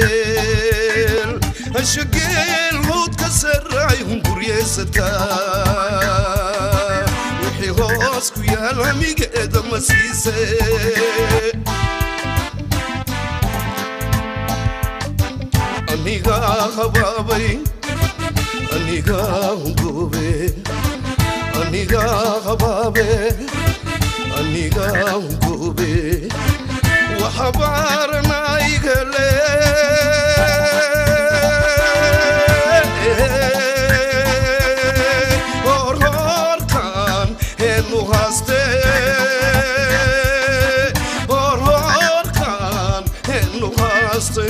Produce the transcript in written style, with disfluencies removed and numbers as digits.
Hashageel, hashageel hood ka sarraay hunguryeysata, wixii hoos ku yaal hamigeeda ma siise. Anigaa habaabay, anigaa hungoobe, anigaa habaabe, anigaa hungoobe, waxabaaranaigale horhoorkan heenu haaste, horhoorkan heenu haaste.